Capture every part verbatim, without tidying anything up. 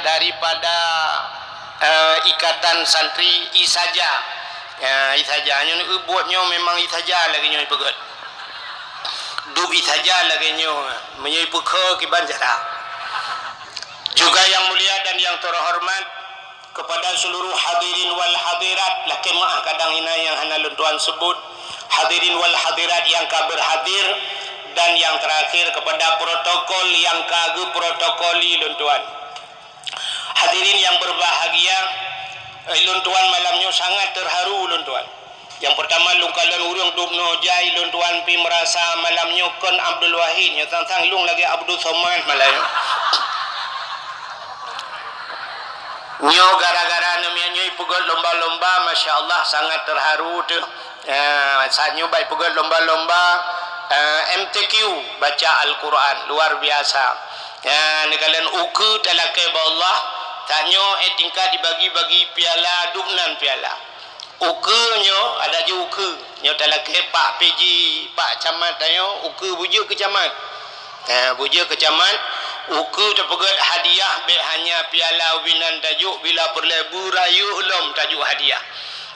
daripada, eh, Ikatan Santri Isaja. Ya, Isaja. Nyoe buet nyoe memang Isaja lagée nyoe ipeugét. Dub Isaja lagée nyoe, meunyoe ipeukheue kiban cara. Juga yang mulia dan yang terhormat, kepada seluruh hadirin wal hadirat, lakée meuáh kadang inan nyang hana lôn tuan sebut, hadirin wal hadirat nyang ka berhadir, dan yang terakhir kepada protokol nyang ka geuprotokoli lôn tuan. Hadirin yang berbahagia, eh, lôn tuan malam nyoe sangat terharu lôn tuan. Nyang pertama, lôn kalon ureuëng dubnoe jai lôn tuan pih merasa malam nyoe kon Abdul Wahid, nyoe sang-sang lôn lagée Abdul Somad malam nyoe. Nyoe gara-gara neumiet nyoe ipeugét lomba-lomba, masya Allah, sangat terharu teuh. Eh, saat nyoe bah ipeugét lomba-lomba, eh, M T Q, baca Al-Quran, luar biasa. Ya, neukalon ukeue talakée bak Allah, saat nyoe eh tingkat dibagi-bagi piala, dubnan piala. Ukeue nyoe, ada ju ukeue. Nyoe talakée pak P J, pak camat tanyoe, ukeue beujeuet keu camat. Eh, beujeuet keu camat, ukeue tapeugét hadiah bék hanya piala binan tajok, bila peureulée beurayeuk lom tajok hadiah.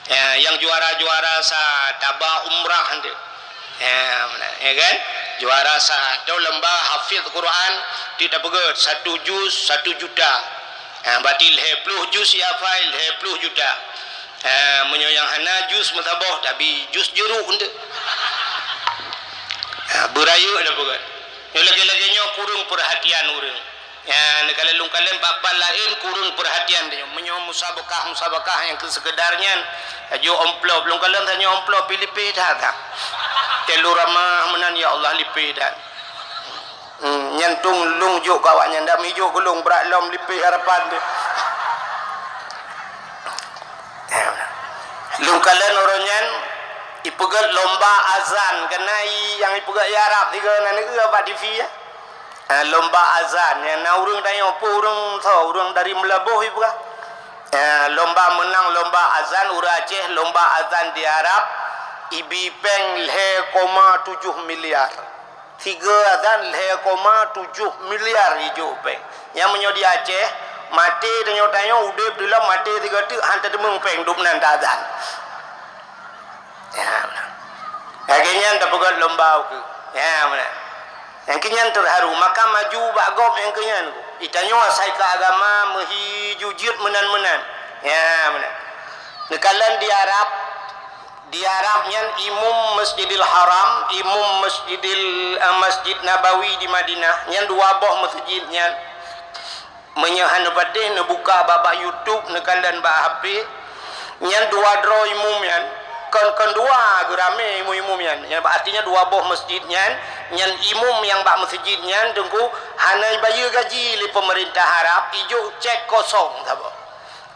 Eh, nyang juara-juara sa taba umrah nteuk. Eh, meunan, ya kan? Juara sa. Atau lomba hafiz Quran, ti tapeugét satu juz satu juta. Eh, berarti lhée ploh juz ihafai, lhée ploh juta. Ha, meunyoe nyang hana jus meusaboh, tapi jus jeruk eunteuk. Ha, beurayeuk dah peugah. Nyoe lagée-lagée nyoe kureueng peurhatian ureuëng. Ha, neukalon lôn kalon bak-bak laén kureueng peurhatian tanyoe. Meunyoe musabakah-musabakah nyang keu seukeudar nyan, tajok amplop. Lôn kalon tanyoe amplop pih lipéh that, that. Telu ramah meunan, ya Allah, lipéh that. Hmm, nyan tueng lôn jok keu awaknyan, dak mijok keu lôn brat lom lipéh harapan teuh. Lôn kalon uroe nyan ipeugét lomba azan, keunan i nyang ipeugét i Arab sigoe na neueu bak T V, ya. Ha, lomba azan, nyang na ureuëng tanyoe peue ureuëng soe, ureuëng dari Meulaboh ipeugah. Ha, lomba meunang lomba azan ureuëng Aceh, lomba azan di Arab, ibi péng lhée koma tujoh miliar. Sigoe azan lhée koma tujoh miliar ijok péng. Nyang meunyoe di Aceh, maté tanyoe-tanyoe udeb dilom maté sigoe teuk han tateumeung péng dub nan ta azan. Ya, meunan. Lagée nyan tapeugét lomba ukeue. Ya, meunan. Nyang keu nyan terharu, maka maju bak gob nyang keu nyan. Itanyoe asai keu agama meuhi ju jeuet meunan-meunan. Ya, meunan. Neukalon di Arab, Di Arab nyan imum Masjidil Haram, imum Masjidil, eh, Masjid Nabawi di Madinah, nyan dua boh meuseujid nyan. Meunyoe hana patéh neubuka bak, bak YouTube, neukalon bak H P, nyan dua droe imum nyan, kon, kon dua geuramé imum-imum nyan. Nyan artinya dua boh meuseujid nyan, nyan imum nyang bak meuseujid nyan teungku hana ibayeue gaji lé peumeurintah Arab, ijok cek kosong saboh.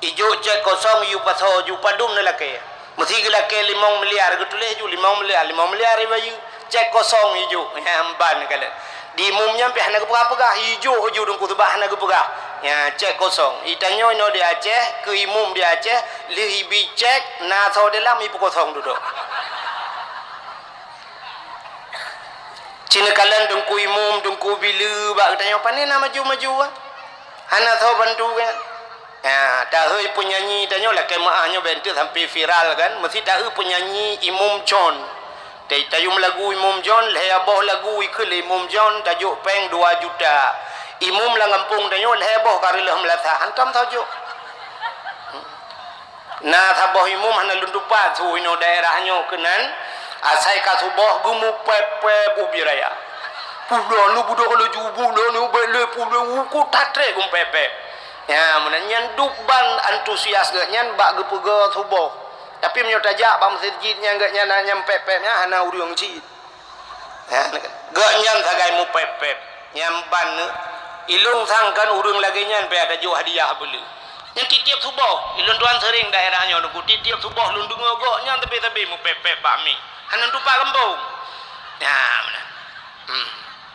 Ijok cek kosong, yue pasoe ju padum neulakée. Meusi geulakée limong miliar, geutuléh ju limong miliar, limong miliar ibayeue. Cek kosong ijok, nyan ban kalon. Di imum nyan pih hana geupeugah-peugah, ijok ju deungku seubah hana geupeugah. Nyan cek kosong. Itanyoe inoe di Aceh, keu imum di Aceh, lheueh ibi cek, na soe di lam ipeukosong dudoe. Ci neukalon teungku imum, teungku bileue bak geutanyoe, pane na maju-maju, ah. Hana soe bantu kan. Ha, tahôi peunyanyi tanyoe lakée meuáh nyoe bèk teuk sampai viral kan, meusi tahôi peunyanyi Imum John. Ta-, tayue meulagu Imum John, lhée boh lagu ikheun lé Imum John, tajok péng dua juta. Imum lam gampông tanyoe lhée boh ka reuloh meulasa, hantom tajok. Na saboh imum hana lôn tupat su inoe daerah nyoe keunan, asai ka suboh geumupèe-pèe ubé raya. Pulo nu budok laju, pulo nu bèk lé, pulo uku tatrek geumupèe-pèe. Ya, meunan nyan dub ban antusias geuh nyan bak geupeugah suboh. Tapi meunyoe tajak bak meuseujid nyan geuh nyan hana nyang pèe-pèe nyan hana ureueng cit. Ha, geuh nyan sagai mupèe-pèe. Nyan ban ilôn sangkan ureueng lagée nyan pih tajok hadiah beuleu. Nyan tiep-tiep suboh, ilôn tuan seuring daerah nyoe nunggu tiep-tiep suboh lôn deungoe geuh nyan sabe-sabe mupèe-pèe bak mi. Hana tupat gampông. Nah, meunan. Hmm.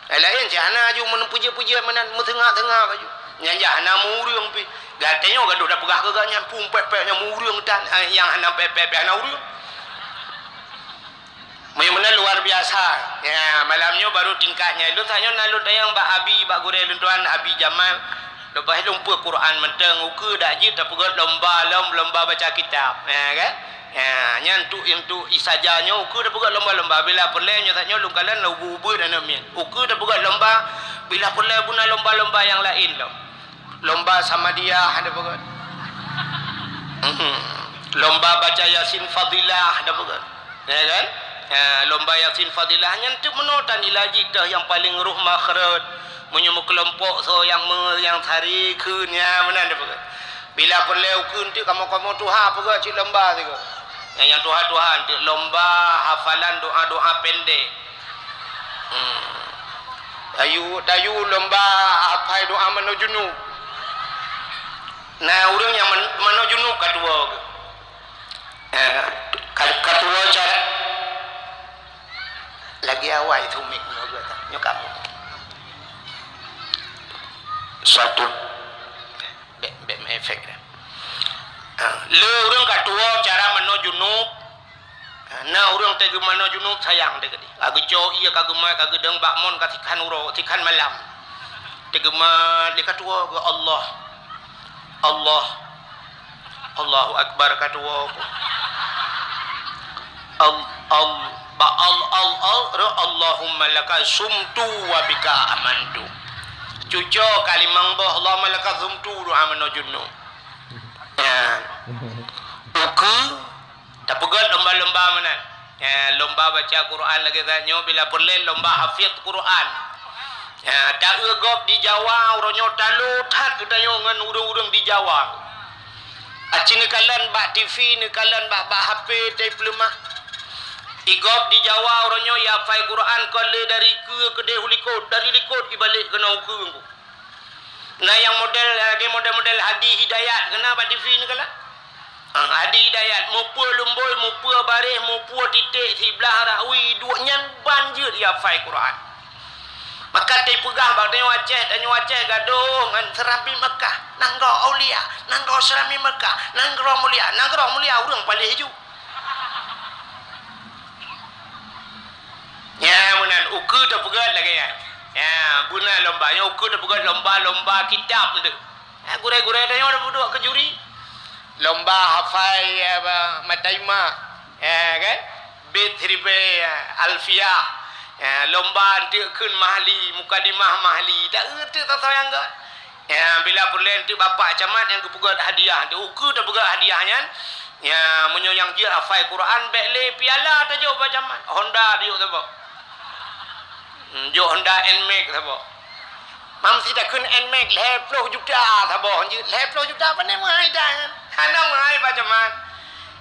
Laén-laén cit hana aju meupeujeuet-peujeuet meunan meuteunga-teunga aju. Nyan jak hana meu ureueng pih. Gata nyoe gadoh tapeugah keu geuh nyan pum pèe-pèe nyan meu ureueng tan, nyang hana pèe-pèe pih hana ureueng. Meunyoe meunan luar biasa. Ya, malam nyoe baru tingkat nyan. Lôn tanyoe na lôn tanyong bak Abi, bak gurée lôn tuan, Abi Jamal. Leubeh lom peue Quran mantong, ukeue dak jeuet tapeugöt lomba lom, lomba baca kitab. Ya kan? Ya, nyan untuk, untuk isaja nyoe ukeue tapeugöt lomba-lomba. Bila peureulèe nyoe, saat nyoe lôn kalon lôn ubeuet aneuk miet. Ukeue tapeugöt lomba, bila peureulèe beuna lomba-lomba nyang laén lom. Lomba Samadiyah ada peugöt. Mhm. Lomba baca Yasin Fadilah ada peugöt. Ya kan? Ha, lomba Yasin Fadilah nyan teuk meunoe tanila jih teuh nyang paleng roh makhraj. Meunyoe meukelompok soe nyang me-, nyang sari kheun, ya, meunan ada peugöt. Bila peureulèe ukeue teuk kamoe-kamoe tuha peugöt cit lomba sigoe. Nyang, nyang tuha-tuha teuk lomba hafalan doa-doa pendek. Hmm. Tayu, tayu lomba hafai doa manoe junub. Nah, ureueng nyang man-, manoe junub ka tuwoe geuh. Eh, ka, ka tuwoe cara lagi awai sumik nyoe geuh, nyoe kamoe. Satu. Bèk, bèk meuefek dah. Ah, le ureueng ka tuwoe cara manoe junub. Ah, na ureueng teuk geumanoe junub sayang deh keudeh. Ka geucok ie, ka geumat, ka geudong bak mon, ka sikhan uroe, sikhan malam. Teuk geumat lé ka tuwoe geuh Allah. Allah. Allahu Akbar ka tuwoe geuh. Al, al, ba al, al, al, ro, Allahumma laka sumtu wa bika amantu. Cuco kalimang boh, Allahumma laka sumtu, doa manoe junub. Ya. Ukeue tapeugöt lomba-lomba meunan. Ya, lomba baca Quran lagèe that nyoe, bila peureulèe lomba hafiz Quran. Ya, taeu gob di Jawa, uroe nyoe talo that geutanyoe ngon ureueng-ureueng di Jawa. Aci neukalon bak T V, neukalon bak, bak H P, tai peuleumah. Igob di Jawa uroe nyoe ihafai Quran kon lé dari keue keudeh u likot, dari likot ibalek keunoe u keue. Na nyang model, lagèe model-model Hadi Hidayat, keunan bak T V neukalon. Ah, Hadi Hidayat, mupeue lumbôi, mupeue bareh, mupeue titek, siblah rawi, duek nyan ban jeuet ihafai Quran. Maka teupeugah bak tanyoe Aceh, tanyoe Aceh gadôh ngon Serambi Mekah, nanggroe aulia, nanggroe Serambi Mekah, nanggroe mulia, nanggroe mulia ureueng paléh ju. Nya meunan ukeue tapeugöt lagèe nyan. Nya, beuna lomba nyoe ukeue tapeugöt lomba-lomba kitab tu. Ha, gurèe-gurèe tanyoe tapeuduek keu juri. Lomba hafai, apa, Mataima, ya kan? Bait siribèe, ya, Alfiah. Ya, lomba enteuk kheun Mahli, Mukadimah Mahli. Taeu teuk soe-soe nyang göt. Ya, bila peureulèe enteuk bapak camat nyang geupeugöt hadiah, enteuk ukeue tapeugöt hadiah nyan. Ya, meunyoe nyang jeuet hafai Quran, bèk lé piala tajok bak camat. Honda tajok saboh. Hmm, jok Honda Nmax saboh. Mam si takheun Nmax lhèe ploh juta saboh, jeuet lhèe ploh juta pane meuhai dah nyan. Hana meuhai bak camat.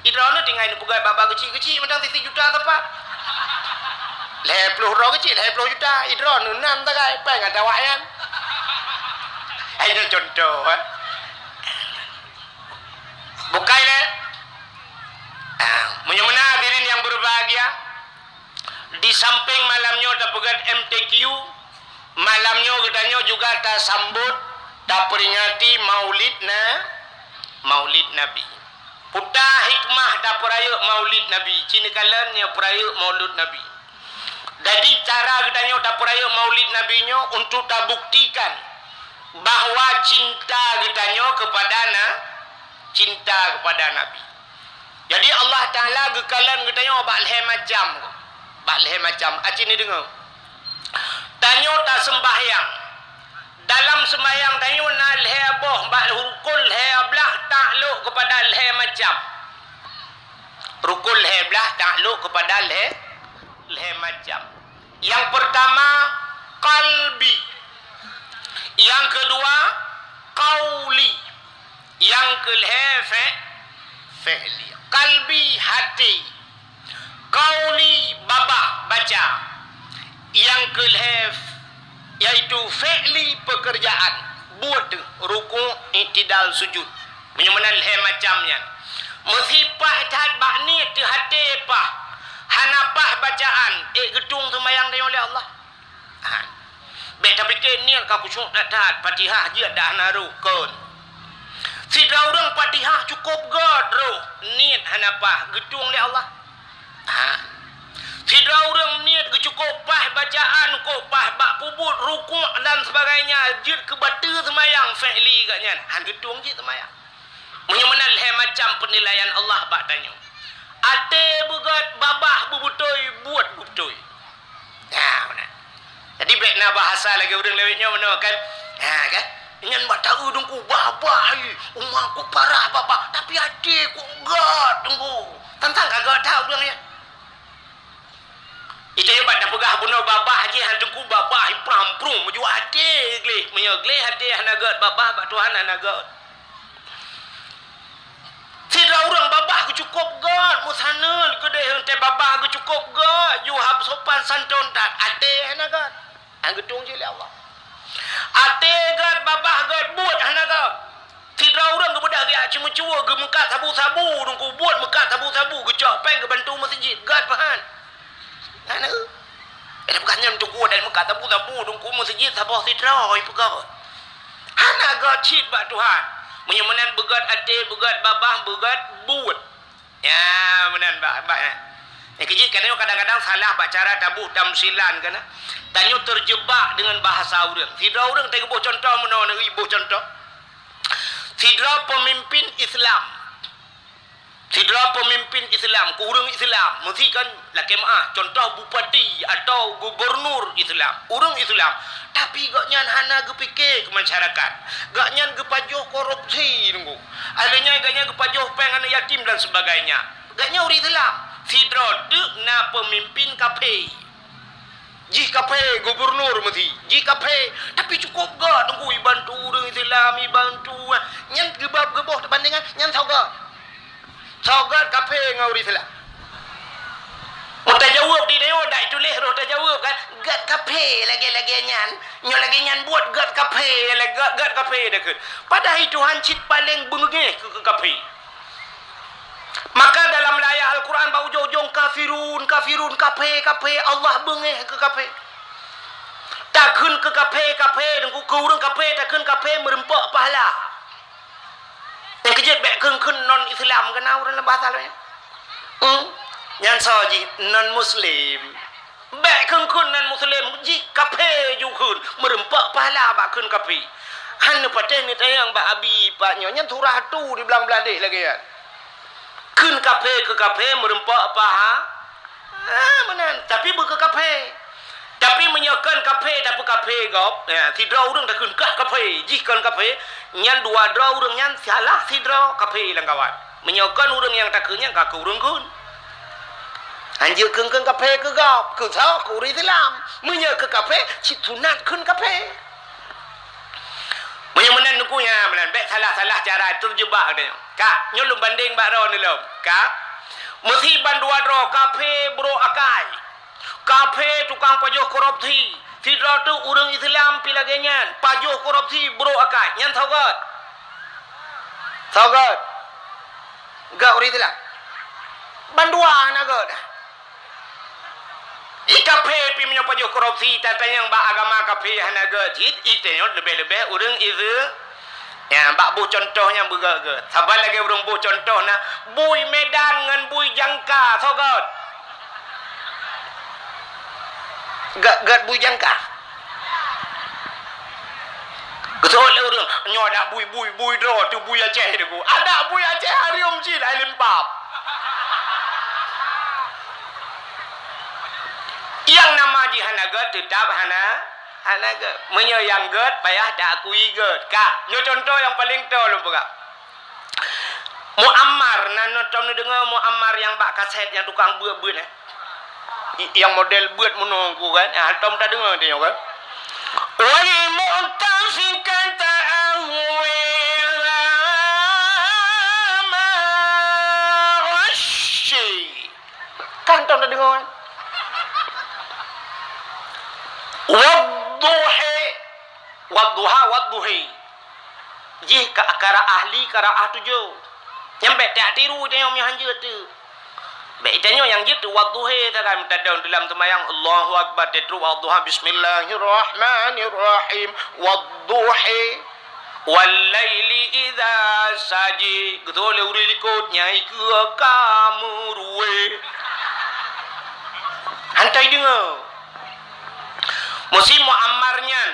Idroeneuh tinggai neupeugah baba keuchik-keuchik mantong sisi juta tepat. Lhèe ploh droe keuchik lhèe ploh juta, idroeneuh nam tagai, péng ata awak nyan. Hai nyoe contoh, eh. Bukai lé. Ah, meunyoe meunan hadirin yang berbahagia, di samping malam nyoe tapeugöt M T Q, malam nyoe geutanyoe juga tasambot, taperingati Maulid na, Maulid Nabi. Peue hikmah tapeurayeuk Maulid Nabi? Ci neukalon nyoe peurayeuk Maulid Nabi. Jadi, cara geutanyoe tapeurayeuk Maulid Nabi nyoe untuk tabuktikan bahwa cinta geutanyoe kepada na, cinta kepada Nabi. Jadi, Allah Taala geukalon geutanyoe bak lhèe macam. Bak lhèe macam. Aci neudeungoe. Tanyoe taseumbahyang. Dalam seumbahyang tanyoe na lhèe boh, bak rukun lhèe blah taklok kepada lhèe macam. Rukun lhèe blah taklok kepada lhèe, lhèe macam. Yang pertama, qalbi. Yang kedua, qauli. Yang kelhèe, fi-, fi'li. Qalbi, hati. Qauli, babah, baca. Yang kelhèe, yaitu fi'li, pekerjaan. Buet, ruku', i'tidal, sujud. Meunyoe meunan lhèe macam nyan. Meusipaih that bak niet teuh até paih. Hana paih bacaan, ék geutueng seumayang tanyoe lé Allah. Ha. Bèk tapike niet ka khusyuk that-that, Fatihah jeuet dak hana roh, kon. Sidroe ureueng Fatihah cukôp göt roh, niet hana paih, geutueng lé Allah. Ha. Sidroe ureuëng niet geucukôp paih bacaan, cukôp paih bak peubuet, rukuk dan sebagainya, jeuet keu bateue seumayang, fi'li geuh nyan, han geutueng jih seumayang. Meunyoe meunan lhée macam peunilaian Allah bak tanyoe. Até beugét, babah beubeutôi, buet beubeutôi. Nah, meunan. Jadi bék na bahasa lagée ureuëng lawét nyoe meunoe kan. Ha kan? Nyan bak taeu Teungku babah, uma ku parah babah, tapi até ku gét Teungku. Tantang ka gét that ureuëng nyan. Ita nyoe bak tapeugah bunoe babah jih han Teungku babah ipram prum meujua até gleh. Meunyoe gleh até hana gét babah bak Tuhan hana gét. Sidroe ureuëng babah geucukôp gét, meusaneut keudeh teuh babah geucukôp gét, ju hab sopan santôn that, até hana gét. Hana geutueng jih lé Allah. Até gét, babah gét, buet hana gét. Sidroe ureuëng geubeudôh geujak ceumeucue, geumeukat sabu-sabu, Teungku buet meukat sabu-sabu, geucok péng geubantu meuseujid, gét peuhan. Hana. Eh, bukan nyan Teungku dan meukat sabu-sabu, Teungku meuseujid saboh sidroe, ipeugét. Hana gét cit bak Tuhan. Meunyoe meunan beugét até, beugét babah, beugét buet. Ya, meunan bak, bak, ya. Nyang keujeuet, kadang-kadang salah bak cara tabuh tamsilan kana. Tanyoe terjebak dengan bahasa ureuëng. Sidroe ureuëng teuboh contoh meunoe, neuboh contoh. Sidroe peumimpin Islam. Sidroe peumimpin Islam, keu ureuëng Islam, meusi kan lakée meuáh, contoh bupati atau gubernur Islam, ureuëng Islam, tapi gobnyan hana geupike keu masyarakat. Gobnyan geupajoh korupsi, Teungku. Alheuh nyan gobnyan geupajoh péng aneuëk yatim dan sebagainya. Gobnyan ureuëng Islam, sidroe teuk na peumimpin kafé. Jih kafé, gubernur meusi, jih kafé, tapi cukôp gét Teungku, ibantu ureuëng Islam, ibantu. Nyan geubab geuboh teubandingan, nyan soe gét? Soe gét kafé ngon ureuëng Islam? Meutajaweueb di nyoe, dak tuléh roh tajaweueb kan? Gét kafé lagée-lagée nyan, nyoe lagée nyan buet gét kafé, lagée gét, gét kafé dah kheun. Padahai Tuhan cit paleng beungéh keu, keu kafé. Maka dalam ayat Al-Quran bak ujong-ujong kafirun, kafirun, kafé, kafé, Allah beungéh keu kafé. Takheun keu kafé, kafé, Teungku, keu ureuëng kafé, takheun kafé meureumpok pahala. Nyang keujeuet bék kheun-kheun non Islam keunan ureuëng lam bahasa laén. Hmm? Nyan soe jih non muslim. Bék kheun-kheun nan muslim jih kafé ju kheun, meureumpok pahala bak kheun kafé. Han neupatéh neutanyong bak Abi Pak nyoe, nyan surah tu di blang blah deh lagée nyan. Kheun kafé keu kafé meureumpok paha-, ah, meunan, tapi beu keu kafé. Tapi meunyoe kon kafé, tapi kafé gob, ya, sidroe ureuëng takheun kah kafé, jih kon kafé, nyan dua droe ureuëng nyan salah sidroe kafé lam kawan. Meunyoe kon ureuëng nyang takheun nyan ka keu ureuëng kheun. Hanjeuet kheun-kheun kafé keu gob, keu soe, keu ureuëng Islam. Meunyoe keu kafé, cit sunat kheun kafé. Meunyoe meunan Teungku nyan, meunan bék salah-salah cara, terjebak geutanyoe. Ka, nyoe lôn bandeng bak droeneuh lom. Ka, meusi bandua droe kafé brok akai. Kafé tukang pajoh korupsi. Sidroe teuk ureuëng Islam pih lagée nyan, pajoh korupsi brok akai. Nyan soe gét? Soe gét? Gét ureuëng Islam. Bandua hana gét. I kafé pih meunyoe pajoh korupsi, tatanyong bak agama kafé hana gét cit, i tanyoe leubeh-leubeh ureuëng Islam. Nyan, bak boh contoh nyang beugét-gét. Saban lagée ureuëng boh contoh na, bui Medan ngon bui Jangka, soe gét? Gét, gét bui Jangka. Geuseuôt lé ureuëng, nyoe adak bui, bui, bui droe teuh bui Aceh Teungku. Adak bui Aceh hareuem cit, hai limpab. Nyang nama jih hana gét, teutap hana, hana gét. Meunyoe nyang gét, payah taakui gét. Ka, nyoe contoh nyang paleng toe lôn peugah. Muammar, na, na tom neudeungoe Muammar nyang bak kaset nyang tukang beuet-beuet, eh? I-, nyang model beuet meunoe Teungku kan? Ah, tom tadeungoe teuh nyoe kan? Wal mu'tafikata ahwa. Kan tom tadeungoe kan? Wadduha, wadduha, wadduhi. Jih ka, qiraah ahli, qiraah tujoh. Nyan bék tatiru tanyoe meuhanjeuet teuh. Bék tanyoe nyang jeuet teuh wadduha sagai meutadong dalam seumayang, Allahu Akbar, teutrok wadduha, Bismillahirrahmanirrahim, wadduha, wal laili idza saji. Geutôi lé ureuëng likot nyang ikeue ka meuruwé. Antai deungoe. Musim Muammar nyan,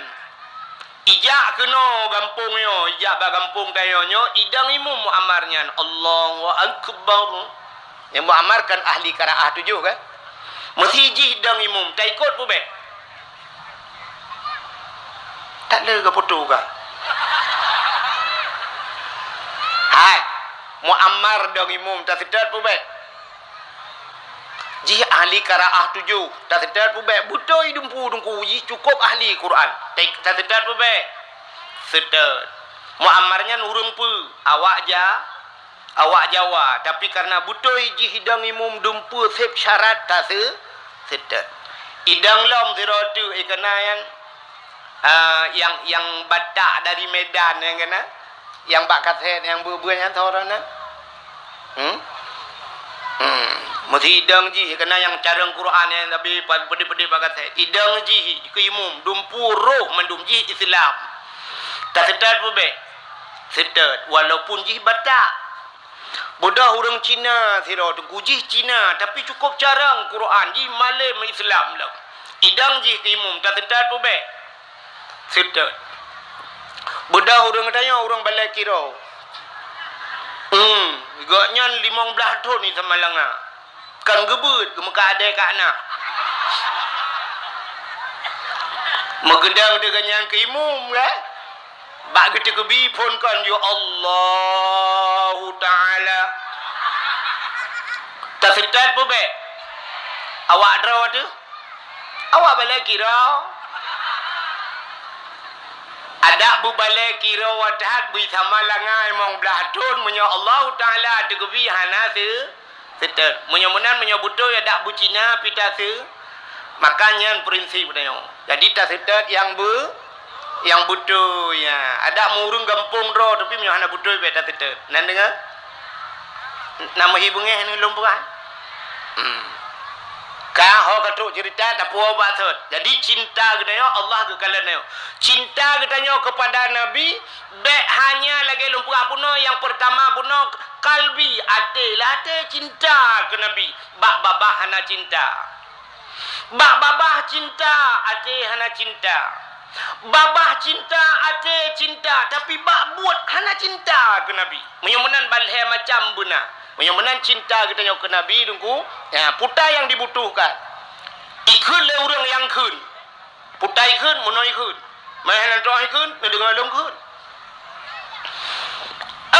ijak keunoe gampông nyoe, ijak bak gampông tanyoe nyoe, idong imum Muammar nyan, "Allahu Akbar." Nyang Muammar kan ahli qiraah tujoh kan? Meusi jih dong imum, taikot peubeh. Tak lé geuputoh ka. Hai, Muammar dong imum, taseutôt peubeh. Jih ahli qiraah tujoh, taseutôt peubeh. Beutôi dumpu teungku jih cukôp ahli Quran. Ta-, taseutôt peubeh. Seutôt. Muammar nyan ureuëng peue? Awak ja-, awak Jawa, tapi karena beutôi jih idong imum dumpu sép syarat taseu-, seutôt. Idong lom sidroe teuk ikana nyan, ah, nyang, nyang Batak dari Medan nyan kana, nyang bak kaset nyang beu-beu nyan soe droeneuh? Hmm? Hmm. Meusidang jih kana nyang carông Quran nyan, tapi pa-, peudeh-peudeh bak kaset. Idong jih keu imum, dumpu roh mandum jih Islam. Taseutôt peubeh. Seutôt, walaupun jih Batak. Beudôh ureuëng Cina sidroe teungku, jih Cina, tapi cukôp carông Quran, jih malém Islam lom. Idong jih keu imum, taseutôt peubeh. Seutôt. Beudôh ureuëng tanyoe, ureuëng Balai Kiro. Hmm, gobnyan limong blaih thon di Samalanga. Kan geubeuet, geumeukat adé ka na. Meugeudang teuh gobnyan keu imum, kan? Bak geuteukeubi phon kon, "Ya Allahu Ta'ala." Taseutôt peubeh. Awak droe teuh? Awak Balai Kiro. Adak beubalai Kiro wathat beusamalanga limong blaih thon, meunyoe Allahu Ta'ala teukeubi hana seu-, seutôt. Meunyoe meunan, meunyoe beutôi adak beucina pita seu-, maka nyan prinsip tanyoe. Jadi taseutôt nyang beu-, nyang beutôi, ya. Adak meu ureuëng gampông droe, tapi meunyoe hana beutôi, bék taseutôt. Nan deungoe? Na meuhi beungéh nyoe lôn peugah. Hmm. Ka ho ka trok ceurita, tapuwoe bak sot. Jadi cinta geutanyoe Allah geukalon tanyoe. Cinta geutanyoe keupada Nabi bék hanya lagée lôn peugah bunoe, nyang peurtama bunoe kalbi, até, lah até cinta keu Nabi. Bak babah hana cinta. Bak babah cinta, até hana cinta. Babah cinta, até cinta, tapi bak buet hana cinta keu Nabi. Meunyoe meunan ban lhée macam beuna. Meunyoe meunan cinta geutanyoe keu Nabi, teungku, ya, peue nyang dibutuhkan. Ikheun lé ureuëng nyang kheun. Peue ikheun, meunoe ikheun. Meuhana toh ikheun, neudeungoe lôn kheun. Oh,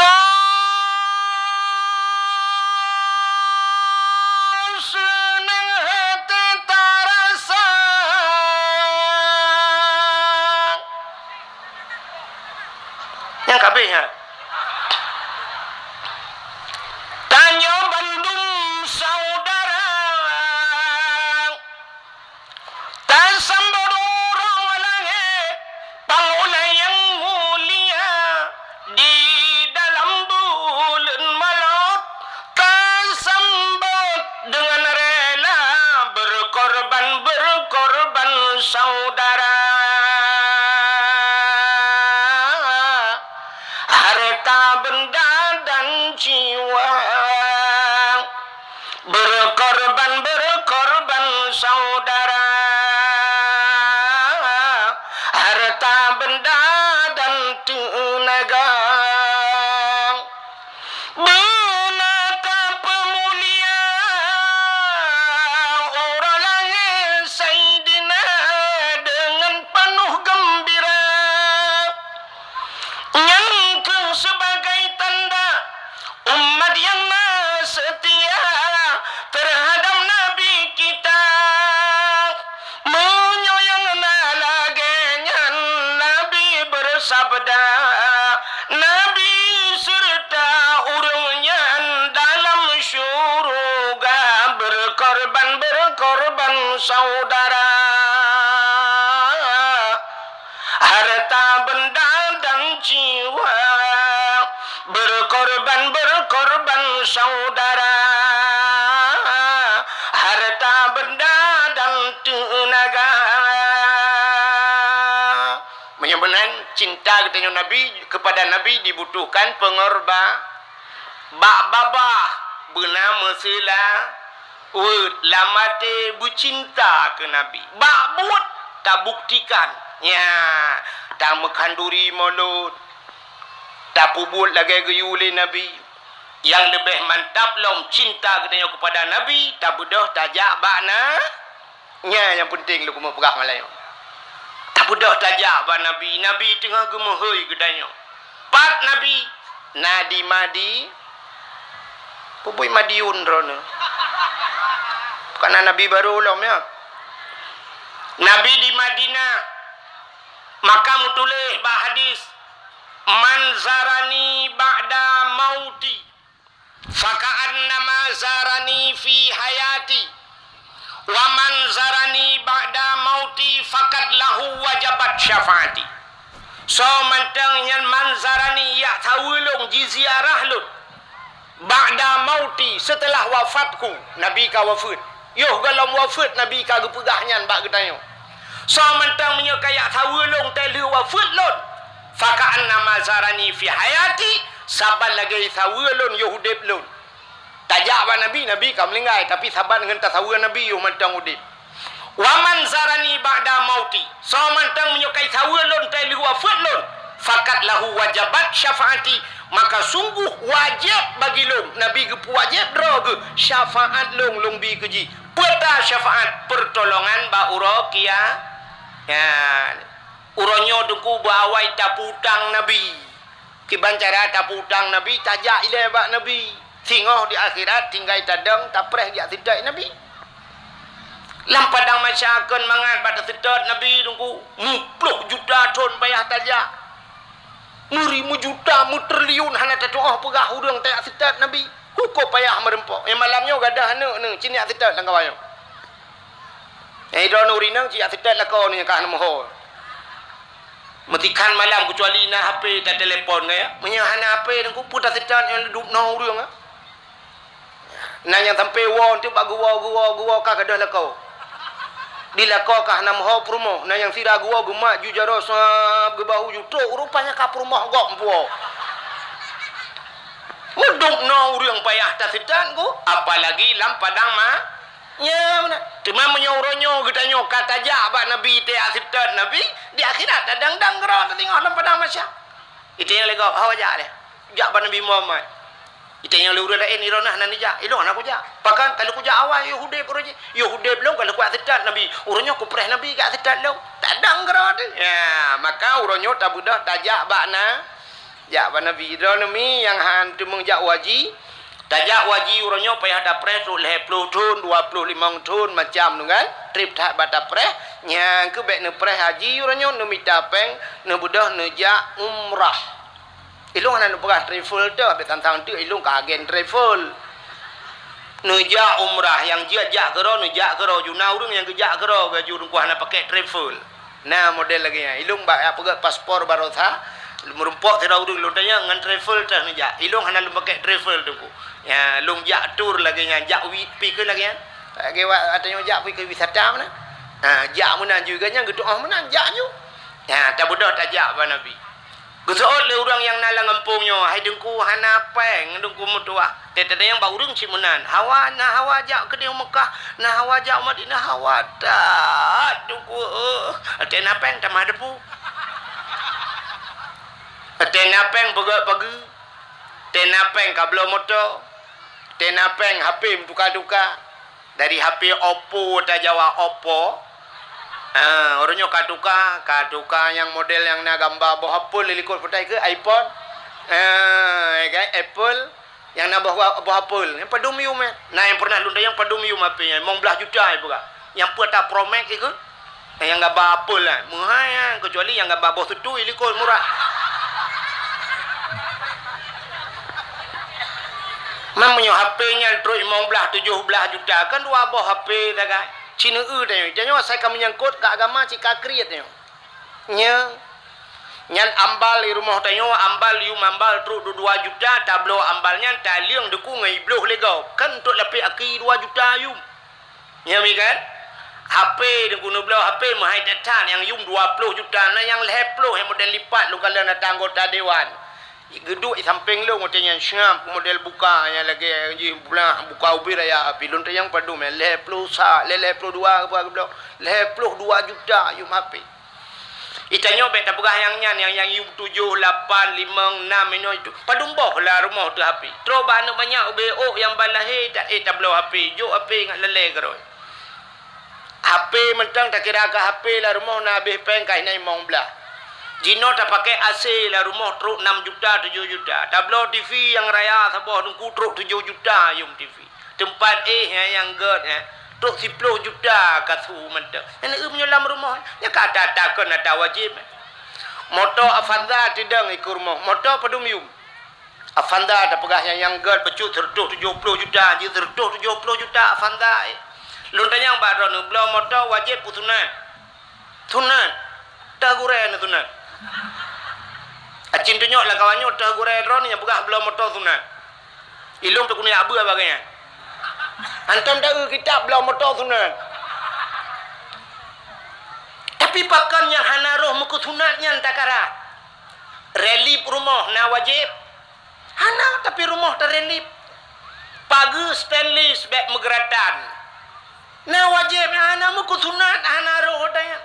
seunang hati tarasa. Nyang kabeh nyan. Tanyoe bandum saudara. Tasambot uroe langét, panghulai nyang mulia, di dalam buleuen malôt, tasambot deungon rela, berkorban, berkorban saudara. Harta benda dan jiwa. Berkorban, berkorban saudara, harta benda dan tenaga. Beuna tapeumulia uroe langét Saidina deungon peunoh geumbira. Nyan kheueh sibagai tanda umat nyang na seutia teuhadab Nabi kita. Meunyoe nyang na lagée nyan, Nabi beusabda, Nabi seureuta ureuëng nyan dalam syeuruga, berkorban, berkorban saudara. Harta benda dan jiwa, berkorban, berkorban saudara, harta benda dan tenaga. Meunyoe meunan cinta geutanyoe Nabi, keupada Nabi dibutuhkan peungorba-, bak babah beuna meuseula-, Weuet lam até beucinta keu Nabi. Bak buet tabuktikan. Nya, tameukhanduri mulod, tapeubuet lagée geuyue lé Nabi. Nyang leubeh mantap lom cinta geutanyoe keupada Nabi, tabeudôh tajak bak na. Nya nyang peunteng lôn keumeung peugah malam nyoe. Tabeudôh tajak bak Nabi, Nabi teungoh geumeuhôi geutanyoe. Pat Nabi? Na di Madi-, peubui Madiun droeneuh. Bukan na Nabi barô lom, ya. Nabi di Madinah, maka meutuléh bak hadis, "Man zarani ba'da mauti, faka'annama zarani fi hayati, wa man zarani ba'da mauti, fakat lahu wajabat syafaati." Soe mantong nyan man zarani, jak saweue lôn, jiziarah lôn, ba'da mauti, seuteulah wafatku, Nabi ka wafeuet. Yoh gohlom wafeuet Nabi ka geupeugah nyan bak geutanyoe. Soe mantong meunyoe ka jak saweue lôn teuh lheueh wafeuet lôn, faka'annama zarani fi hayati, saban lagée saweue lôn yoh udeb lôn. Tajak bak Nabi, Nabi ka meuninggai, tapi saban ngon tasaweue Nabi yoh mantong udeb. Wa man zarani ba'da mauti, soe mantong meunyoe ka jisaweue lôn teuh lheueh wafeuet lôn, fakat lahu wajabat syafaati, maka sungguh wajéb bagi lôn, Nabi geupeuwajéb droe geuh syafaat lôn, lôn bi keu jih. Peue ta syafaat? Peurtolongan bak uroe kia-, ya, uroe nyoe Teungku beuawai tapeutang Nabi. Kiban cara tapeutang Nabi, tajak ilée bak Nabi. Singoh di akhirat tinggai tadong, tapreh jak seutôt Nabi. Lam padang mahsyar kon mangat bak taseutôt Nabi Teungku. Meuplôh juta thon payah tajak. Meuri meujuta, meutriliun hana tatuoh peugah ureuëng tajak seutôt Nabi. Hukôm payah meureumpok. Eh, malam nyoe gadôh aneuk neuh, ci neujak seutôt lam kawan nyoe. Eh, droeneuh ureuëng inong ci jak seutôt lakoe neuh nyang ka hana meuho. Meutikhan malam keucuali na H P tatelepon, ya. Meunyoe hana H P, Teungku, peue taseutôt nyang dub noe ureuëng, ya. Na nyang sampoe woe teuk bak geuwoe, geuwoe, geuwoe ka gadôh lakoe. Di lakoe ka hana meuho peurumoh, na nyang sira geuwoe geumat ju jaroe sab geubahu ju trok, rupanya ka peurumoh gob meupuwoe. Meudub noe ureuëng payah taseutôt, Teungku, apalagi lam padang ma-, Nya meunan. Teuma meunyoe uroe nyoe geutanyoe ka tajak bak Nabi, tajak seutôt Nabi, di akhirat tadang-dang keudroe tasingoh lam padang mahsyar. Itanyong lé gob, "Ho jak lé? Jak bak Nabi Muhammad." Itanyong lé ureuëng laén, "Droeneuh hana neujak?" "Ilôn hana kujak." "Pakon? Ka lheueh kujak awai, yoh udeb uroe jih." "Yoh udeb lôn ka lheueh kujak seutôt Nabi. Uroe nyoe kupreh Nabi kujak seutôt lôn." Tadang keudroe teuh. Ya, maka uroe nyoe tabeudôh tajak bak na-, Jak bak Nabi. Droeneuh mi nyang han teumeung jak u haji, tajak u haji uroe nyoe payah tapreh trok lhée ploh thon, dua ploh limong thon, macam nyoe kan. Treb that bak tapreh, nyan keuh bék neupreh haji uroe nyoe, neumita péng, neubeudôh neujak umrah. Ilôn hana neupeugah travel teuh, bék tantang teuk ilôn ka agen travel. Neujak umrah, nyang jeuet jak keudroe, neujak keudroe, ju na ureuëng nyang geujak keudroe, baju teungku hana pakai travel. Na model lagée nyan. Ilôn bak jak peugét paspor baroesa, meurumpok sidroe ureuëng lôn tanyong ngon travel teuh neujak. Ilôn hana lôn pakai travel teungku. Ya, lôn jak tour lagée nyan, jak wi-, pi keu lagée nyan. Lagée wa-, ateueh nyoe jak pi keu wisata meunan. Ha, jak meunan ju geuh nyan geutuoh meunan, jak ju. Ya, tabeudôh tajak bak Nabi. Geuseuôt lé ureuëng nyang na lam gampông nyoe, "Hai Teungku, hana péng Teungku meutuah." Teuntée nyang bak ureuëng cit meunan, "Hawa, na hawa jak keudeh u Meukah, na hawa jak u Madinah, hawa that Teungku, eh." Watée na péng tamah depu. Watée na péng peugét pageue. Watée na péng kabloe moto. Watée na péng H P meutuka-tuka. Dari H P Oppo tajaweueb Oppo. Ah, ureuëng nyoe ka tuka, ka tuka nyang model nyang na gamba boh apel di likot peutai keu iPhone. Ah, ya kan? Apple nyang na boh, boh apel. Nyang padum yum, eh. Na nyang pernah lôn tanyong padum yum H P nyan, limong blaih juta, eh, peugah. Nyang peue ata Pro Max ikeu? Nyang gamba apel, eh. Meuhai, eh, kecuali nyang gamba boh seutui likot murah. Meunyoe H P nyan trok limong blaih, tujoh blaih juta, kan dua boh H P sagai. Ci neueu tanyoe. Tanyoe asai ka meunyangkot keu agama cit ka kriet tanyoe. Nyoe. Nyan ambal di rumoh tanyoe, ambal yum ambal trok dua juta, tabloe ambal nyan taleueng Teungku ngon ibloh lé gob. Kan trok lapék aki dua juta yum. Nyan mi kan? H P Teungku neubloe H P meuhai that-that nyang yum dua ploh juta, na nyang lhée ploh nyang model lipat lôn kalon ata anggota dewan. Geuduek i sampéng lôn watée nyan, seungab model buka nyang lagée jih blah buka ubit raya api. Lôn tanyong padum nyan, lhée ploh sa, lhée, lhée ploh dua, apa geubloe? Lhée ploh dua juta yum H P. Itanyoe bék tapeugah nyang nyan, nyang, nyang yum tujoh, lapan, limong, nam inoe itu. Padum boh lah rumoh teuh H P. Trok bak aneuk manyak ubé ôk nyang ban lahé, ta-, eh, tabloe H P, jok H P ngat lalée keudroe. H P mantong takira keu H P lam rumoh na habéh péng ka hina limong blaih. Jinoe tapakék A C lam rumoh trok nam juta, tujoh juta. Tabloe T V nyang raya saboh teungku trok tujoh juta yum T V. Teumpat éh nyang, nyang gét nyan trok siploh juta ka su mantong. Nyan eu meunyoe lam rumoh, nyan ka ata-ata kon ata wajéb. Moto Avanza teudong i keu rumoh, moto padum yum. Avanza tapeugah nyang, nyang gét bacut seureutôh tujoh ploh juta, jeuet seureutôh tujoh ploh juta Avanza, eh. Lôn tanyong bak droeneuh, bloe moto wajéb peue sunat? Sunat. Teuh gurée neusunat. Acin tunyok lamkawan nyoe teuh gurée droeneuh nyang peugah bloe moto sunat. Ilôn teuh keuneuk jak beuet bagai nyan. Hantom taeu kitab bloe moto sunat. Tapi pakon nyang hana roh meukeusunat nyan takara? Relief rumoh na wajéb? Hana, tapi rumoh tarelief. Pageue stainless bék meugeuratan. Na wajéb, hana meukeusunat, hana roh daya.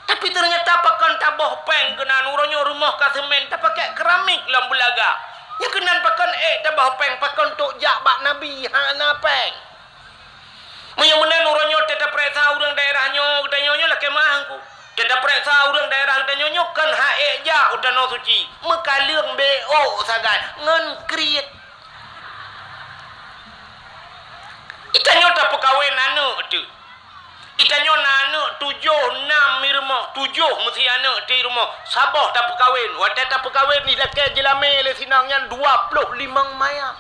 Tapi teunyata pakon taboh péng keunan uroe nyoe rumoh ka seumén tapakék keramik lom beulaga. Nyang keunan pakon ék taboh péng, pakon tok jak bak Nabi hana péng. Meunyoe meunan uroe nyoe teuh tapareksa ureuëng daerah nyoe, geutanyoe nyoe lakée meuáh Teungku. Teuh tapareksa ureuëng daerah geutanyoe nyoe kon ha ék jak u Tanoh Suci, meukaleueng B O sagai ngon kriet. Itanyoe tapeukawen aneuëk teuh. Itanyoe na aneuëk tujoh nam i rumoh, tujoh meusi aneuëk teuh i rumoh, saboh tapeukawen. Watée tapeukawen ilakée jeulamé lé sinong nyan dua ploh limong mayam.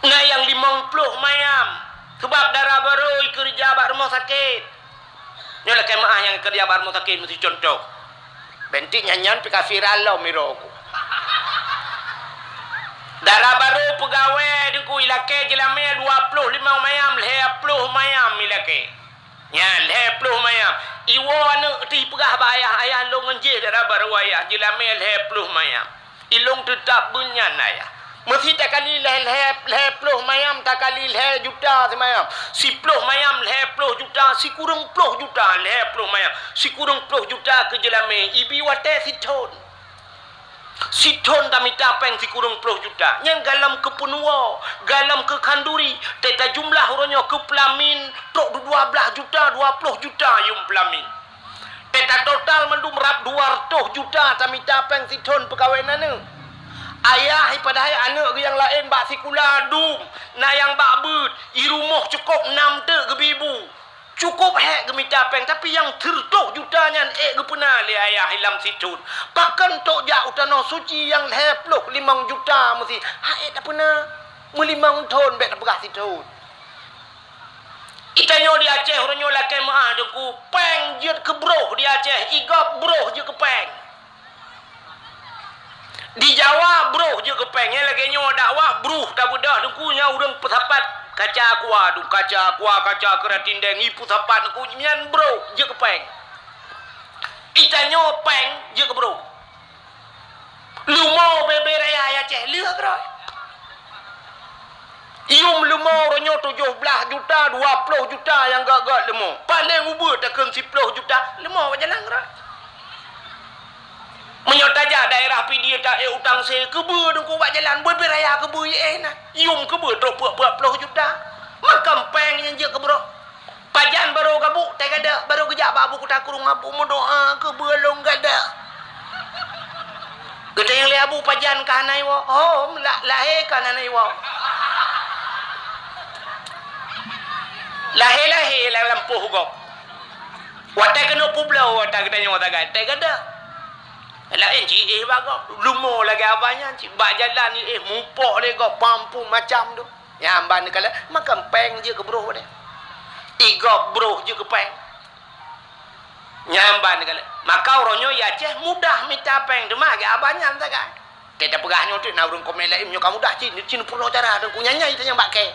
Na nyang limong ploh mayam, sabab dara barô ikeureuja bak rumoh sakét. Nyoe lakée meuáh nyang keureuja bak rumoh sakét meusi cuntoh. Bentik nyan nyan pih ka viral lom i droe ku. Dara barô peugawée Teungku ilakée jeulamé dua ploh limong mayam, lhée ploh mayam ilakée. Nyan, lhée ploh mayam. Iwoe aneuëk teuh ipeugah bak ayah, "Ayah, lôn ngon jih dara barô ayah, jeulamé lhée ploh mayam." Ilôn teutab beunyan ayah. Meusi takali lhée, lhée, lhée ploh mayam takali lhée juta simayam. Siploh mayam lhée ploh juta, sikureueng ploh juta lhée ploh mayam. Sikureueng ploh juta keu jeulamé, ibi watée sithon. Sithon tamita péng sikureueng ploh juta. Nyang galom keu peunuwoe, galom keu khanduri, teuh tajumlah uroe nyoe keu peulamin trok dua blaih juta, dua ploh juta yum peulamin. Teuh tatotal mandum rab dua reutôh juta tamita péng sithon peukawen aneuëk. Ayah, padahai aneuëk geuh nyang laén bak sikula dum, na nyang bak beuet, i rumoh cukôp nam teuk geubi bu. Cukôp hék geumita péng, tapi nyang seureutôh juta nyan ék geupeuna lé ayah i lam sithon. Pakon tok jak u Tanoh Suci nyang lhée ploh limong juta meusi, ha ék tapeuna? Meulimong thon bék tapeugah sithon. Itanyoe di Aceh uroe nyoe lakée meuáh Teungku, péng jeuet keu broh di Aceh, i gob broh jeuet keu péng. Di Jawa broh jeuet keu péng, nyang lagée nyoe dakwah broh tabeudôh Teungku nyan ureuëng peusapat kaca aqua dum, kaca aqua, kaca keuratindeng, i peusapat Teungku nyan broh jeuet keu péng. Itanyoe péng jeuet keu broh. Leumo bebe raya ya Aceh leuh keudroe. Yum leumo uroe nyoe tujoh blaih juta, dua ploh juta nyang gét-gét leumo. Paleng ubeut takheun siploh juta, leumo bak jalan rot. Meunyoe tajak daerah Pidie taék utang se, keubeue Teungku bak jalan, bebe raya keubeue éh na. Yum keubeue trok peuet-peuet ploh juta. Makam péng nyang jeuet keu broh. Pajan barô gabuk, teugadôh, barô geujak bak Abu Kuta Krueng, "Abu, meudoa keu beulông gadôh." Geutanyong lé Abu, "Pajan ka hana iwoe?" "Hom, la-, lahé ka hana iwoe." Lahé-lahé lam lampôh gob. Watée keuneuk peubloe, watée geutanyong watée gai, teugadôh. Laén jiéh bak gob. Leumo lagée abah nyan cit. Bak jalan jiéh, mupok lé gob, pampung macam tu. Nyan ban neukalon, makam péng jeuet keu broh deh. I gob broh jeuet keu péng. Nyan ban neukalon. Maka uroe nyoe i Aceh mudah mita péng, teuma lagée abah nyan sagai. Teuh tapeugah nyoe teuk na ureuëng komen laén, nyoe ka mudah cit, cit peurunoe cara Teungku nyan nyai tanyong bak kée.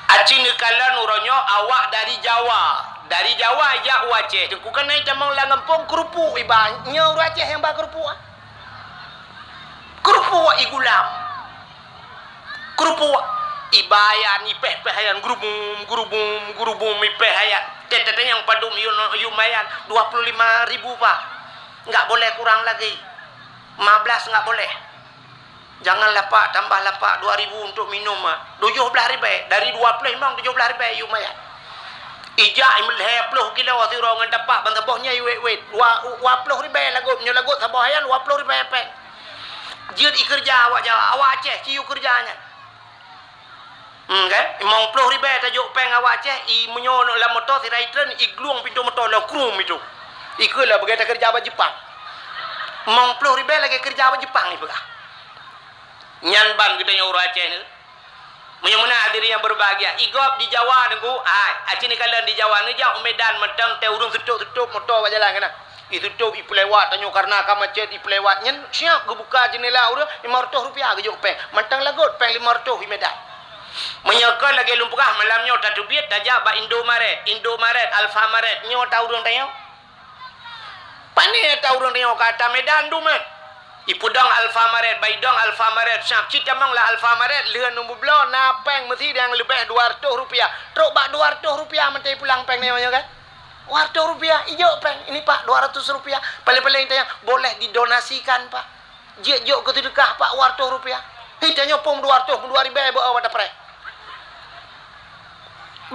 Acin neukalon uroe nyoe awak dari Jawa. Dari Jawa jak u Aceh, Teungku, kan na itamong lam gampông keurupuk iba. Nyoe ureueng Aceh nyang ba keurupuk, ah. Keurupuk igulam. Keurupuk iba ayan, ipéh-péh ayan, gurubum, gurubum, gurubum, ipéh ayan. Teuh-teuh nyang padum yum, yum ayan, dua puluh lima ribu, Pak. Enggak boleh kurang lagi. Lima belas enggak boleh. Jangan lapak, tambah lapak dua ribu untuk minum, ah. Tujoh blaih ribèe. Dari dua ploh limong, tujoh blaih ribèe yum ayan. Ijak lhèe ploh kilo sidroe ngon tapak ban saboh nyan iwét-wét. Dua, dua ploh ribèe lagot. Nyoe lagot saboh ayan, dua ploh ribèe péng. Jeuet ikeureuja awak Jawa, awak Aceh ci yue keureuja nyan. Hmm, kan? Limong ploh ribèe tajok péng awak Aceh, i meunyoe lam moto sira itreun, iglueng pintoe moto lom krum itu. Ikheun lah bagaih takeureuja bak Jepang. Limong ploh ribèe lagèe keureuja bak Jepang ipeugah. Nyan ban geutanyoe ureueng Aceh ni. Meunyoe meunan hadirin yang berbahagia, i gob di Jawa Teungku, hai, aci neukalon di Jawa, neujak u Medan mantong teuh ureueng seutôt-seutôt moto bak jalan keunan. Iseutôt ipeulewat tanyoe karena ka macet ipeulewat nyan, siap geubuka jeundela ureueng, lima reutôh rupiah geujok péng. Mantong lagot péng lima reutôh i Medan. Meunyoe kon lagèe lôn peugah malam nyoe tateubiet tajak bak Indomaret, Indomaret, Alfamaret, nyoe ata ureueng tanyoe. Pane ata ureueng tanyoe ka ata Medan duman. Ipeudong Alfamaret, bak idong Alfamaret, siap cit tamong lam Alfamaret, lheueh neubloe na péng meusi nyang leubeh dua reutôh rupiah. Trok bak dua reutôh rupiah mantong ipulang péng nyoe kan? Dua reutôh rupiah, ijok péng. Ini, Pak, dua ratus rupiah. Paléng-paléng tanyong, boleh didonasikan, Pak. Jeuet jok keu seudeukah, Pak, dua reutôh rupiah. Hi, tanyoe pom dua reutôh, dua ribèe beu awak dapreh.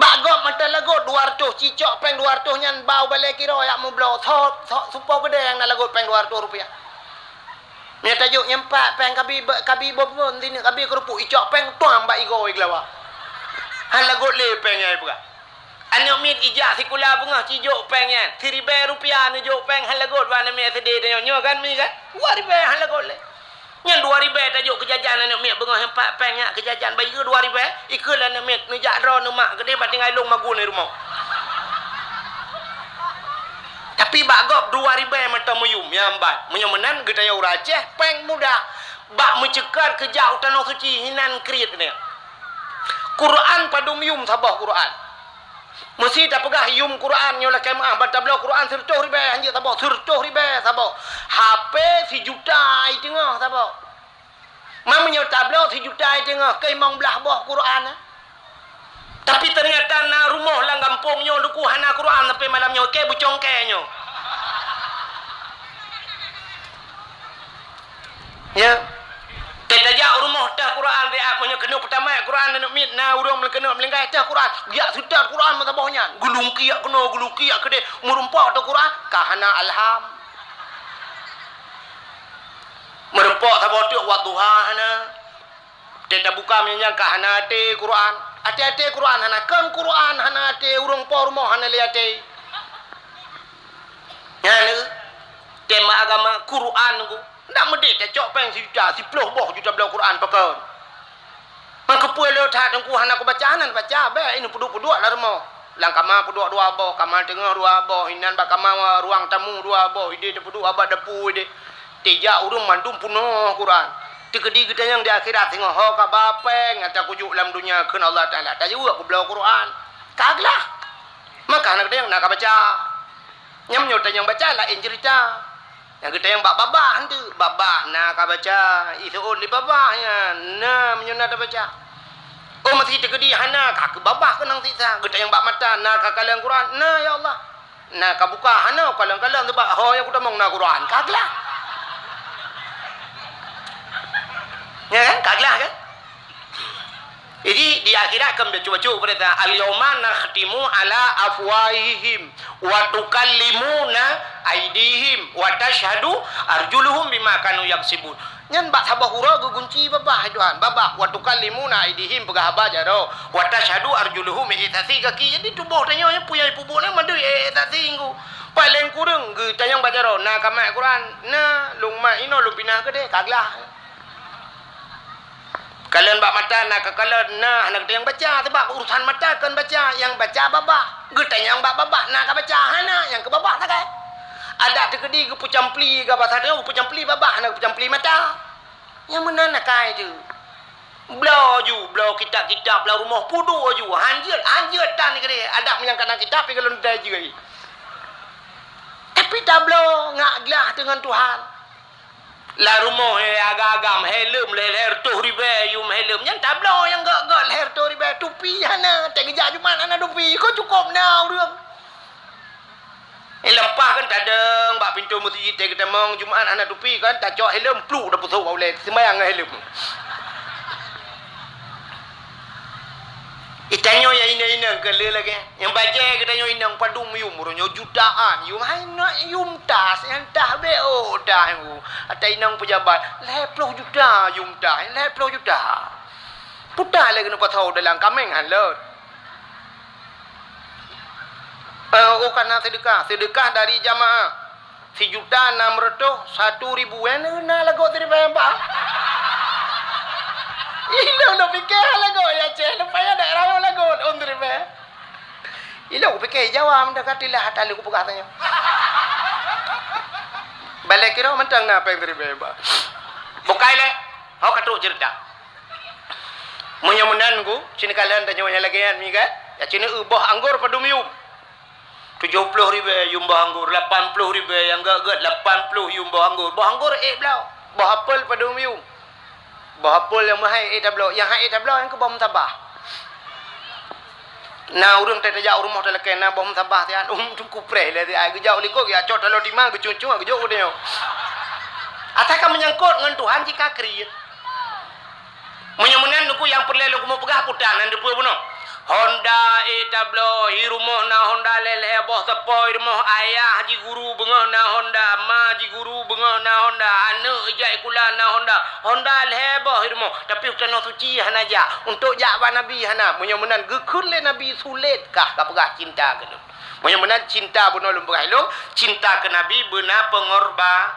Bak gob mantong lagot dua reutôh, cicok péng dua reutôh nyan bak u balèe kiroe jak meubloe. Sot, sot, supo keudè nyang na lagot péng dua reutôh rupiah. Meunyoe tajok nyan pat péng kabi, kabi bom-bom, sineuk kabi keurupuk, icok péng tuang bak igoe geulawa. Han lagot lé péng nyang ipeugah. Aneuk miet ijak sikula beungoh ci jok péng nyan. Siribèe rupiah neujok péng han lagot bak aneuk miet SD tanyoe. Nyoe kan mi kan? Dua ribèe han lagot lé. Nyan dua ribèe tajok keu jajan aneuk miet beungoh nyan pat péng nyan keu jajan. Bayeue dua ribèe, ikheun lé aneuk miet neujak droeneuh mak keudéh bak tinggai lôn magun di rumoh. Tapi bak gob dua ribèe mantong meuyum, nyan ban. Meunyoe meunan geutanyoe ureueng Aceh, péng mudah. Bak meuceukat keu jak u Tanoh Suci hinan kriet nyan. Quran padum yum saboh Quran. Meusi tapeugah yum Quran nyoe lakèe meu'ah ban tabloe Quran sireutôh ribèe hanjeuet saboh, sireutôh ribèe saboh. Hapé sijuta i teungoh saboh. Ma meunyoe tabloe sijuta i teungoh keu limong blaih boh Quran, eh? Tapi teunyata na rumoh lam gampông nyoe Teungku hana Quran sampai malam nyoe, kèe beucongkèe nyoe. Ya. Teuh tajak u rumoh teuh Quran, meunyoe keuneuk peutamae Quran aneuk miet na ureueng keuneuk meulinggai teuh Quran. Geujak seutôt Quran meusaboh nyan. Geulungkiek keunoe, geulungkiek keudéh, meurumpok teuh Quran, ka hana alham. Meurumpok saboh teuk Wadduha hana. Teuh tabuka meunyan ka hana até Quran. Até-até Quran hana, kon Quran hana até, ureueng po rumoh hana lé até. Nyan lé, tema agama Quran Teungku. Ndak meudeh tacok péng sijuta, siploh boh juta bloe Quran pakon. Ngon keupeue le that Teungku hana kubaca, hana baca, bèk ini peuduek-peuduek lam rumoh. Lam kama peuduek dua boh, kama teungoh dua boh, inan bak kama ruang tamu dua boh, idéh tapeuduek bak dapu idéh. Tijak ureueng mandum peunoh Quran. Teukeudi geutanyong di akhirat singoh ho ka ba péng nyang takujok lam donya kheun Allah Taala. Tajaweueb peubloe Quran. Ka glah. Maka hana geutanyong na ka baca. Nyan meunyoe tanyong baca laén ceurita. Nyang geutanyong bak babah enteuk, babah na ka baca, iseuôt lé babah nyan, na meunyoe na tabaca. Oh, meuseuti teukeudi hana, ka keu babah keunong siksa. Geutanyong bak mata, na ka kalon Quran, na ya Allah. Na ka buka, hana kalon-kalon, sabab ho nyang kutamong na Quran, ka glah. Ya kan? Ka glah kan? Jadi di akhirat kan bacut-bacut peurintah, "Al-yauma nakhtimu ala afwahihim wa tukallimuna aidihim wa tashhadu arjuluhum bima kanu yaksibun." Nyan bak saboh uroe geugunci babah, hai Tuhan. Babah, "Wa tukallimuna aidihim," peugah haba jaroe, "wa tashhadu arjuluhum," ék saksi gaki. Jadi tuboh tanyoe nyan peue nyang ipeubuet nyan mandum ék saksi Teungku. Paléng kureueng geutanyong bak jaroe, "Na ka mat Quran?" "Na, lôn mat inoe lôn pinah keudéh," ka glah. Kalon bak mata na ka kalon, na hana geutanyong baca, sabab urusan mata kon baca, nyang baca babah. Geutanyong bak babah na ka baca, hana, nyang keu babah sagai. Adak teukeudi geupeucampli, ka basa tanyoe geupeucampli babah, hana geupeucampli mata. Nyang meunan akai teuh. Bloe ju, bloe kitab-kitab lam rumoh, peuduek ju. Hanjeuet, hanjeuet tan keudéh. Adak meunyo ka na kitab, pih ka lôn dai jeuet. Tapi tabloe ngat glah deungon Tuhan. Lam rumoh, eh, agam-agam, helm lhèe-lhèe reutôh ribèe yum helm. Nyan tabloe nyang gèt-gèt lhèe reutôh ribèe, tupi hana. Teugeujak Jumat hana tupi, ka cukôp na ureueng. Eh, leumpah kan tadong bak pintoe meuseujid, teugeuteumeung Jumat hana tupi kan, tacok helm, pluk, tapeusôk bak ulèe, seumayang ngon helm. Itanyoe nyang inong-inong keu lé lagèe. Nyang bajèe geutanyoe inong padum yum, uroe nyoe jutaan yum. Hai nak yum tas, nyang tas bèk oh tas. Ata inong peujabat, lhèe ploh juta yum tas, lhèe ploh juta. Puta lé keuneuk pasoe dalam kaméng han lôt. Eh, oh, kana seudeukah, seudeukah dari jamaah. Sijuta nam reutôh satu ribu, eh, na lagot siribèe, bah. Ilôn lôn pike lagot, ya, ceh, lôn payah dak rayeuk lagot, ôn siribèe. Ilôn kupike Jawa, meudah ka tilah, ata lôn kupeugah tanyoe. Balèe kiro mantong na pèng siribèe, bah. Bukai lé, ho ka trok ceurita. Meunyoe meunan ku, sinoe kalon tanyoe nyang lagèe nyan mi kan? Ya, sinoe, eh, boh anggor padum yum. Tujoh ploh ribèe yum boh anggor, lapan ploh ribèe nyang gèt-gèt, lapan ploh yum boh anggor. Boh anggor ék bloe. Boh apel padum yum. Boh apel nyang meuhai ék tabloe, nyang han ék tabloe nyang keu boh meutabah. Na ureueng tajak u rumoh talakèe na boh meutabah siat, um, teungku preh lé siat, geujak u likot, geujak cot taloe tima, geucung-cung, geujok u tanyoe. Asai ka meunyangkot ngon Tuhan cit ka kriet. Meunyoe meunan, Teungku, nyang peureulèe lôn keumeung peugah putan, han teupeue bunoe. Honda ék tabloe, i rumoh na Honda lhèe-lhèe boh, sapo i rumoh, ayah jiguru beungoh na Honda, ma jiguru beungoh na Honda, aneuk ijak sikula na Honda. Honda lhèe boh i rumoh, tapi u Tanoh Suci hana jak. Untuk jak bak Nabi hana. Meunyoe meunan, geukheun lé Nabi, sulet kah kapeugah cinta keu lôn. Meunyoe meunan, cinta bunoe lôn peugah ilôn, cinta keu Nabi beuna peungorban.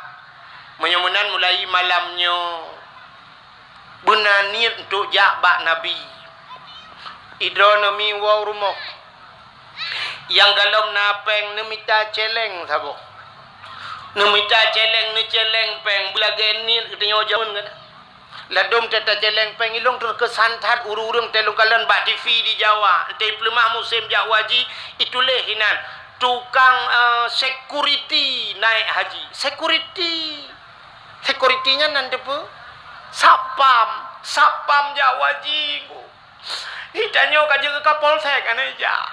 Meunyoe meunan, mulai malam nyoe, beuna niet untuk jak bak Nabi. Idroe neumi woe u rumoh. Nyang galom na pèng, neumita cèlèng saboh. Neumita cèlèng, neucèlèng pèng, beulagèe niet geutanyoe jameun nyan. Ladôm teuh tacèlèng pèng, ilôn teukeusan that ureueng-ureueng teuh lôn kalon bak T V di Jawa. Entah peuleueh musém jak haji, ituléh inan, tukang, eh, security naik haji. Security. Security nyan nan teupeue? Satpam. Satpam jak haji. Hi tanyoe ka jeuet keu Kapolsek, aneuk jak.